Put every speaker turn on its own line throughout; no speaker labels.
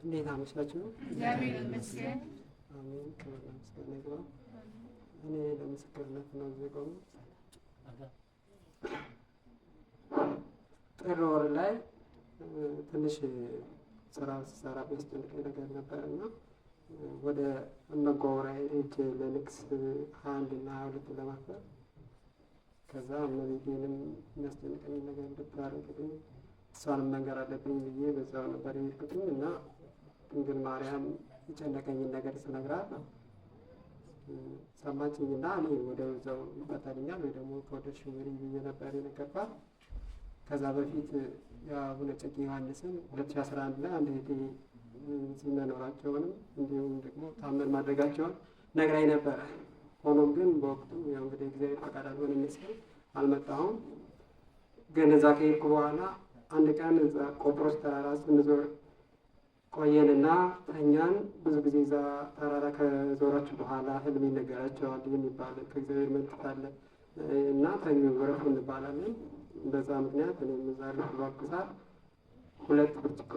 እንዴት አመሻችሁ?
እግዚአብሔር ይመስገን።
አሜን። ክብርና ምስጋና ይግባው። እኔ ለምስክርነት ነው እዚህ የቆምኩት። ጥር ወር ላይ ትንሽ ስራ ስሰራ የሚያስጨንቀኝ ነገር ነበር እና ወደ እመጓውራ ሄጄ ለንግስ 21 እና 22 ለማክበር፣ ከዛ እመቤቴንም የሚያስጨንቀኝ ነገር እንድታረቅልኝ እሷንም መንገር አለብኝ ብዬ በዛው ነበር የሄድኩትኝ። እና ድንግል ማርያም የጨነቀኝን ነገር ስነግራት ሰማችኝና እኔ ወደ እዛው ይፈታልኛል ወይ ደግሞ ከወደድሽው ምሪ ብዬ ነበር የነገርኳት። ከዛ በፊት የአቡነ እጨጌ ዮሐንስን 2011 ላይ አንድ እህቴ እዚህ መኖራቸውንም እንዲሁም ደግሞ ታምር ማድረጋቸውን ነግራኝ ነበረ። ሆኖም ግን በወቅቱ ያው እንግዲህ እግዚአብሔር ፈቃድ አልሆነም መሰለኝ አልመጣሁም። ግን እዛ ከሄድኩ በኋላ አንድ ቀን እዛ ቆጵሮስ ተራራ ስንዞር ቆየንና ተኛን። ብዙ ጊዜ እዛ ተራራ ከዞራችሁ በኋላ ህልም ይነገራቸዋል የሚባል ከእግዚአብሔር መልእክት አለ እና ተኙ ረፉ እንባላለን። በዛ ምክንያት እኔም እዛ ረፍ ባልኩ ሰዓት 2 ብርጭቆ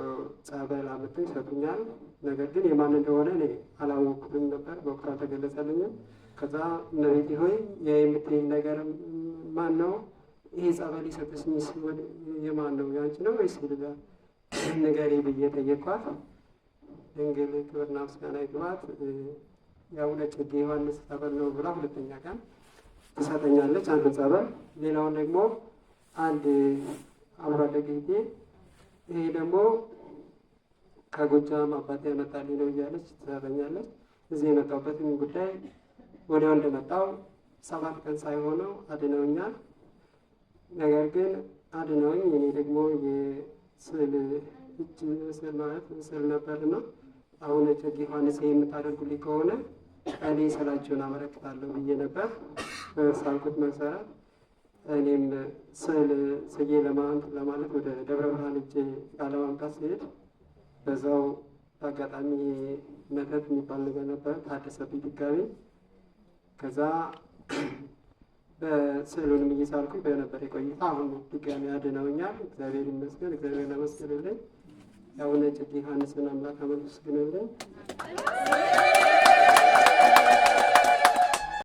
ጸበል አምጥተው ይሰጡኛል። ነገር ግን የማን እንደሆነ እኔ አላወቅኩትም ነበር፣ በወቅቱ አልተገለጸልኝም። ከዛ እመቤቴ ሆይ የምትይኝ ነገር ማን ነው? ይሄ ጸበል የሰጠሽኝ የማን ነው? ያንቺ ነው ወይስ ሌላ? ንገሪ ብዬ ጠየኳት። ድንግል ክብርና ምስጋና ይግባት የአቡነ እጨጌ ዮሐንስ ጸበል ነው ብላ ሁለተኛ ቀን ትሰጠኛለች አንዱን ጸበል። ሌላውን ደግሞ አንድ አብሮ አደግ እህቴ ይሄ ደግሞ ከጎጃም አባቴ ያመጣልኝ ነው እያለች ትሰጠኛለች። እዚህ የመጣሁበትን ጉዳይ ወዲያው እንደመጣው 7 ቀን ሳይሆነው አድነውኛል። ነገር ግን አድነውኝ እኔ ደግሞ የስዕል እጅ ስዕል ማለት ስዕል ነበርና አቡነ እጨጌ ዮሐንስ የምታደርጉልኝ ከሆነ እኔ ስዕላቸውን አመለክታለሁ ብዬ ነበር። በሳልኩት መሰረት እኔም ስዕል ስዬ ለማለት ወደ ደብረ ብርሃን ሄጄ ዕቃ ለማምጣት ስሄድ በዛው በአጋጣሚ መተት የሚባል ነገር ነበር፣ ታደሰብኝ ድጋሚ። ከዛ በስዕሉንም እየሳልኩኝ በነበር የቆይታ አሁን ድጋሚ አድነውኛል። እግዚአብሔር ይመስገን። እግዚአብሔር አመስግኑልኝ። የአቡነ እጨጌ ዮሐንስን አምላክ አመስግኑልኝ።